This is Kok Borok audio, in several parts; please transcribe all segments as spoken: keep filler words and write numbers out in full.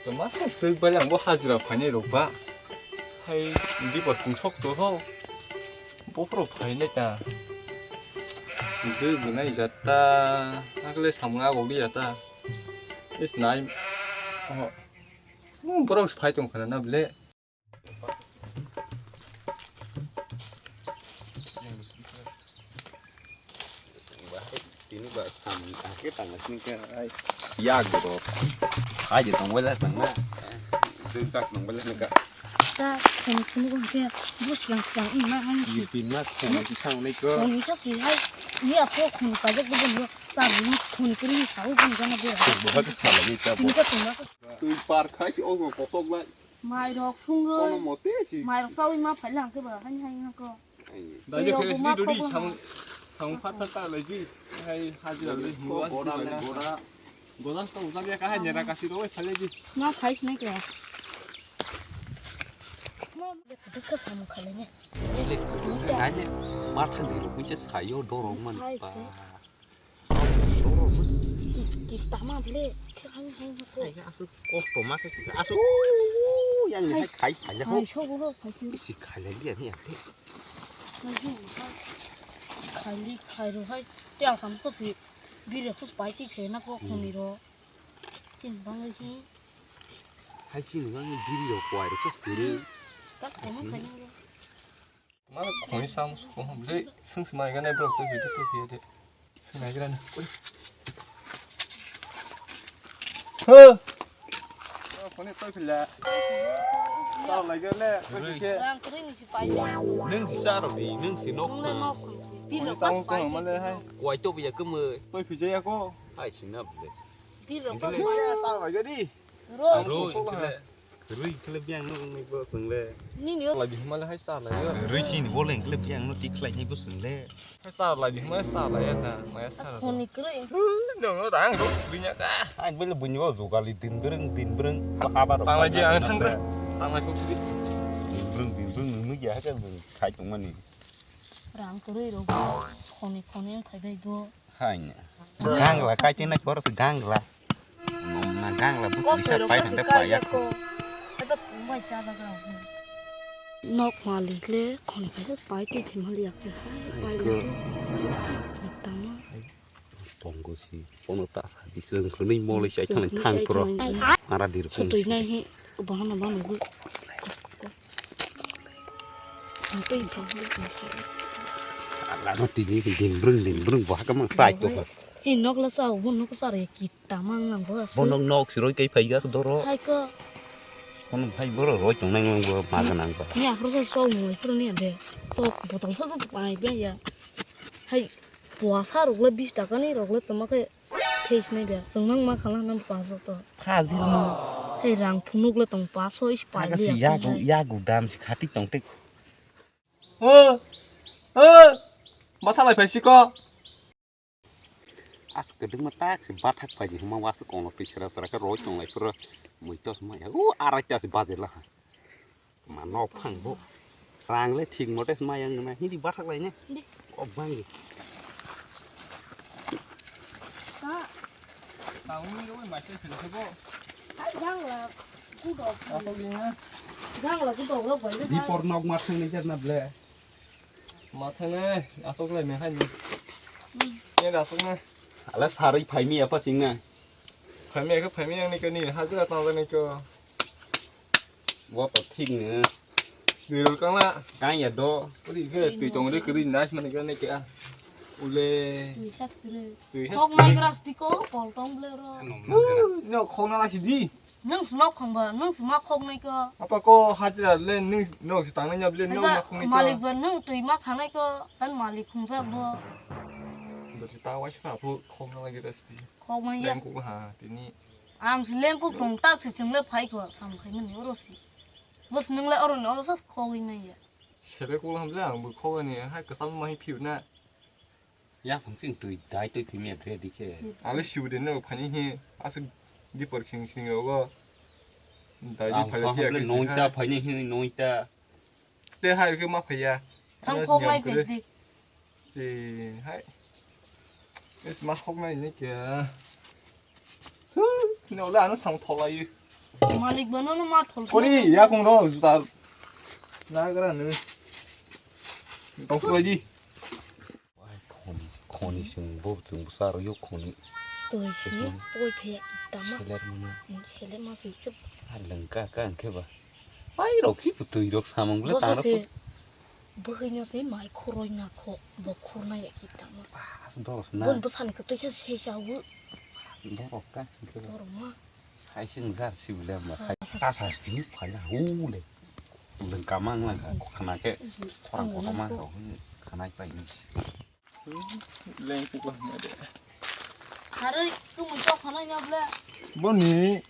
Toma se twi bale ang bo hajira phainai rok ba. Hai dipor pungsok to ho. Bophoro phainai ta. Twi bunai jata. Akle samung agok di jata. Is nai. Oh. Hmm, borok phai tong khana na ble. Tini ba samung kake tangla sini ke ai. Ya guru. Aje tong bela tangla. Dun sak tong bela neka. Ta khon khon ko ke bu siang siang ma ang si. Yipin ma khon si sang nei ko. Khon sa si hai. Ni apo khon ka jok bu bu. Sa bu khon kri sa u bu jana bu. Bo ha sa la ni ta bo. Ni ka tong ma. Twi par khai si ogo kosok lai. Mairok sungo. Kono mote si. Mairok sawi ma phaila hangke ba, hani, hani, hangko. Ai. Dai je Mairok khe ma sidi dodi khokla samung, ma. Samung phat phat ta lai di. Hai hajira lai. Ko goda le goda. Goda to uja ya ka hai nera kasi ro phaile di. Ma phai sinai kla. Ma de kudu ka samung khale ne. Ile kudu ka ne. Ma than di ro kuche sayo dorong man pa. Ki, ki tama ble, khe hai, hai, hai, ko. Hai, asuk kosto ma khe, asuk, yang ni hai khai, khai, ho. Hai, so, ho, khai, khai. Isi khai le dia ni ate. Khai, ho, khai. Khai li, khai ro, hai. Te ang kam ko si, bire ko pai ti khe na ko, hmm, khoni ro. Chin bang le hi. Hai chin bang biri ro ko ai ro chas kuru. Tak ko ma khai ni ro. Ma khoni sam ko ble, sung smai ga nai bro, to video to dia de. Sung nai ga na. Ho. Khoni to phila. Sa lai ga le, ko ke. Rang kri ni si pai le. Nung si sa ro di, nung si nok. Nung le nok khon si. Pi lo pas pai si. Koi to bi ya kemoi. Koi phija ya ko. Hai si na ble. Pi lo pas pai. Sa lai ga di. Ro. Ro, ingkhle, rui ingkhle biang no wngwi bo chwng le. Nini o. Lai di hima le hai sa lai yo. Rui sini bo le ingkhle biang no tik khlai nai bo chwng le. Hai sa lai di hima sa lai ya ta, maya sa lai. Khoni kwrwi. No, no, rang ro, rui nya ka. Ang bele bunyi bo jogali din breng, din breng. Abar. Tang lai di, ang thang bre. Tang lai sok sidi. Din breng, din breng, nunu ya ka bung khai tong mani. Rang kwrwi ro. Khoni, khoni ang khai bai bo. Hai nya. Gangla kai chena chora se gangla. Nom na gangla bus bisa pai thang pai yak. Nok malik le khon kaisa pai twi phim hal yak hai pai le. Tama. Tongo si pono ta sa di seng khonwi mole sai thang thang pro. Ara dir pun. Sotoi nai he bahana bahana gu. Ang twi thang le. Ala no tini din brung din brung bahaka mang sai to. Si nok la sa bu nok sa re ki. Tamang nang bo aswk. Bo nok nok siroi kai phai gas doro. Hai ko. Kono phai boro roi tong nang nang bo ma ga nang ba. Ni aphuru sa sok mui phuru ni ande. Sok botol sa sa pai be ya. Hai puasa rok le bis taka ni rok le toma khe face nai be. Sung nang ma khala nang puasa to. Phajil no. Hai rang phunuk le tong paso is pai le. Yagu yagu dam si khati tong te. O. O. Bathalai phai si ko. Aswk kwdwkma tak se bathak pai di hwnma wansuk konglo twi sera sera khe roi tong lai phuru mui tos ma ya u arai ta se baje la ha ma nok phang bo rang le thik mote ma yang na hindi bathak lai ne di. Kok bang di ka. Taung ni roi mai se phil khe bo. Hai gang la kudok. Asok ni na. Gang la kudok ro bai. Before nok ma thang ni jar na ble. Ma thang ne, asok lai me hai ni. Hmm. Ye asok ne. Ala sarui phai mi apa ching na. Phai mi ke phai mi yang ni ke ni, hajira tang ni ke. Bo to thik ni. Ni rul kang la. Kang ya do. Uri ke tui tong de kri na, mana ke ni ke. Ule. Tui sas kri. Tui sas. Kok nai gras di ko, kol tong ble ro. No, khong na la si di. Nwng se nok phang ba, nwng se ma khok nai ko. Apa ko hajira le nwng nok se tangnai ya bile nwng ma khok nai ko. Malik ba nwng twi ma khanai ko, tan malik khungjak bo. Bo se ta wai sa phu khok na lagi rasti. Khok ma ya. Leng kuk ha tini. Ang se leng kuk tong tak se chwng le phai ko, sam khai mani oro si. Bo se nwng le oro ni oro sa khogwi mai ya. Sere kuk ham le ang bo khogani hai kasam ma hi phiu na. Ya phang sing twi dai twi phimya phre dikhe. Ale siu de no phani hi asuk dipor khing khing rogo. Dai di phale tiya ke noita phani hi noita. Te hai ke ma phaya. Thang khok nai phe di. Si hai. Es ma khok nai ni ke. No le ano sang tholai. Malik bano no ma thol. Kori ya kong ro juta. Na gara ne. Tong koi di. Khoni, khoni sing bo chwng bwsa rw yo khoni. Toi hi, toi phe ya ki tama. Seler mano. Seler ma sui khe. A lengka ka ang khe ba. Pai rok si putui rok samung le ta rok. Bwhwino se mai khoroi na kho, bo khorna ya ki tama. Doros na. Bon bwsani kwtwi khe se chawo. Dorok ka. Dorok ma. Sai sing jar si bole ma. Sai ta sa sti phala hu le. Leng kamang lang ka khana ke. Khorang kotor ma ka khana pai ni. Leng ku ko na de. Haroi ku mu to khana nya bole. Boni.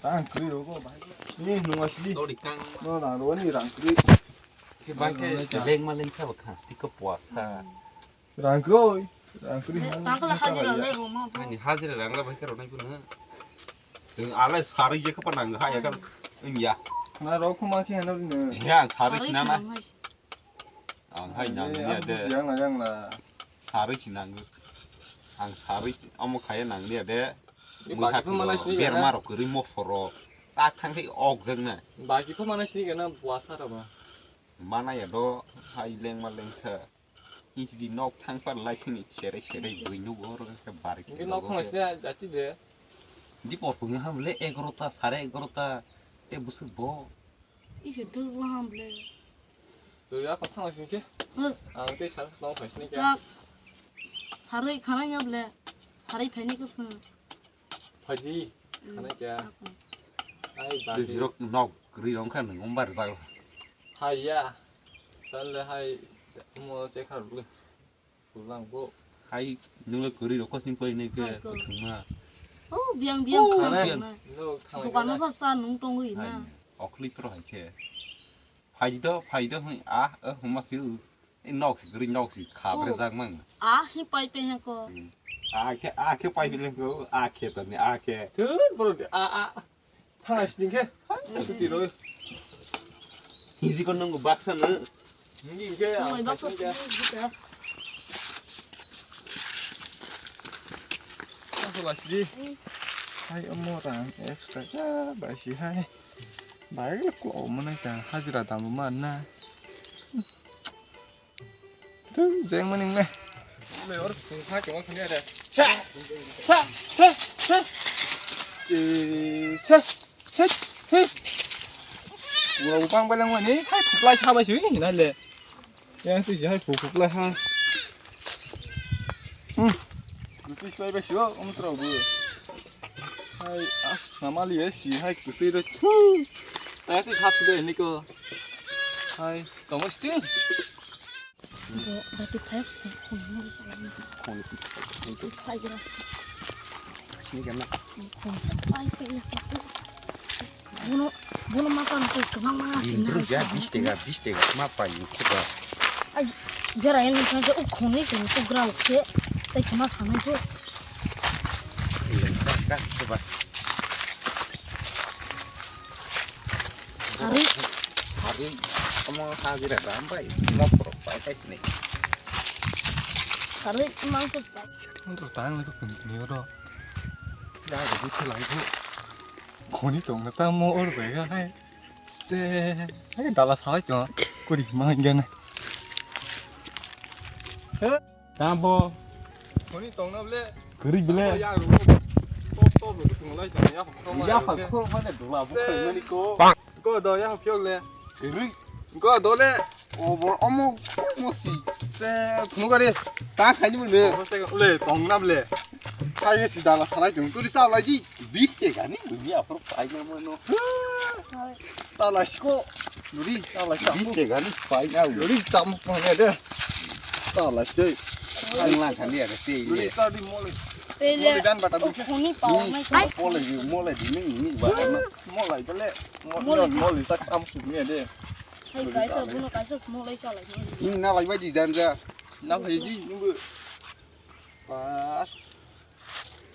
Rang kri ro ko bai. Ni nunga si. Dori kang. No na ro ni rang kri. Ke bai ke leng ma leng sa ba khas ti ko puasa. Rang kri oi. Rang kri. Tang kala hajira le roma bo. Ani hajira rang la bai ke ro nai bu na. Sing alai sari je ka pa nang ha ya kan. Nya. Na ro kuma ke na ni. Ya sari na na. Ang hai nang ni de. Yang la yang la. Sari si nang. Ang sari amo khaya nang ni de. Berma rok kwrwi mosoro tak thang thai ok jeng na. Baki pho mana sini kana buasa rok ba. Mana ya do hai leng ma leng sa. Inchi di nok thang par lai sini sere sere bui nu go ro ka bar ki. Nok thang sini jati de. Di por pung ham le egarota sare egarota te busuk bo. Isi duk laham le. Twi a kok thang sini ke. Ang tei sar no phai sini ke. Sarui khana nya ble. Sarui phaini ko sung. Phaji. Khana kya? Ai ba. Jirok nok ri rong khan ngom bar jal. Hai ya. Sal le hai mo se khar bu. Sulang bo. Hai nung le kwrwi rok kosing poi ne ke. Hai ko. Kuthung ma. Oh biang biang. Oh, khana biang. Nung thang. Dukan no sa nung tongwi na. Hai. Okli pro hai ke. Phai do phai do hai a huma si. Nok si kwrwi nok si khabre jak mang. A hi pai pe he ko. A khe a khe pai pe ko a khe to ni a khe. Thun bro a a. Thang sini khe. Hai si ro. Hiji ko nung baksa na. Hiji khe. Samai baksa. Baksa la si. Hai omo rang extra ka bai si hai. Bai lo ko omo na ka hajira dam ma na. Tu jeng maning le. Le or sung kha ke ma khani ada. Sa sa sa sa. Eh, sa sa sa. Wa upang balang wani hai phuklai sa bai sui na le. Yang si hai phuklai ha. Hmm. Kusi sai bai sio um tro bu. Hai as namali si hai kusi ro. Yang si sat de ni ko. Hai, tong sting. Bo bati phayok se khoni mo isa lagi sa. Khoni. Itu khai gira. Sini kena. Khoni sa pai pai na. Bono bono ma kan ko kama ma si na. Bro ya bis tega bis tega ma pai ko ba. Ai bera yang kan se u khoni se ko gra u se. Tai kama sa na ko. Ka ka ba. Sari. Sari. Omo hajira ram bai. Mo pro pai kai ni. Sari mang sus pai. Untuk tang ni ko pun ni oro. Ya ko tu lai ko. Khoni tong na ta mo or jai ga hai. Se. Hai dala sai ko. Kuri mang ga na. He? Tambo. Khoni tongna ble. Kwrwi ble. Ya ru. Top top ru tong lai tong ya. Ya ha khol mane dula bu khol mani ko. Ko do ya ha phiok le. Kwrwi. Ko do le. O bo omo mo si. Se khunu gari. Ta khai ni ble. Ko se le tongna ble. Khai si dala salai tong. Tuli salai di. Bis te gani. Dunia pro pai na mo no. Salai siko. Nuri, salai siko. Bis te gani pai na. Nuri, cham pang ya de. Salai siko. Ang lang kan dia de. Nuri, sa di mole. Tele. Mole dan bata. Oh, khoni pao mai. Mole di, mole di, ni, ni, ba. Mole, bele. Mole, mole, sak am su ni de. Hai, kaisa, bono kaisa, mole salai. Ni na lai bai di dan ja. Na bai di, ni bu. Pas.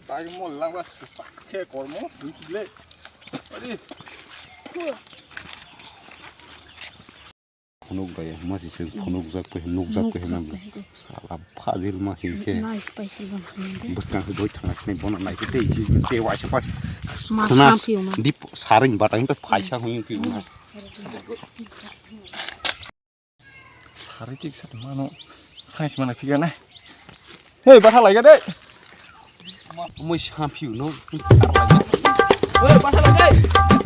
Bai mo lang bas sak khe kormo sing sile. Ari. Phunuk bai ma si se phunuk jak pai nuk jak pai nam. Sala phajil ma si ke. Nice pai se ban. Bwskang se doi thang nai bono nai ke tei ji te wa se pas. Mas Thana ma phi ma. Dip saring batang ta phaisa hung phi ma. Sari tik sat mano. Science mana phi ga na. Hey, basa lai ga dei. Moi sa phi no. Hey, basa lai dei.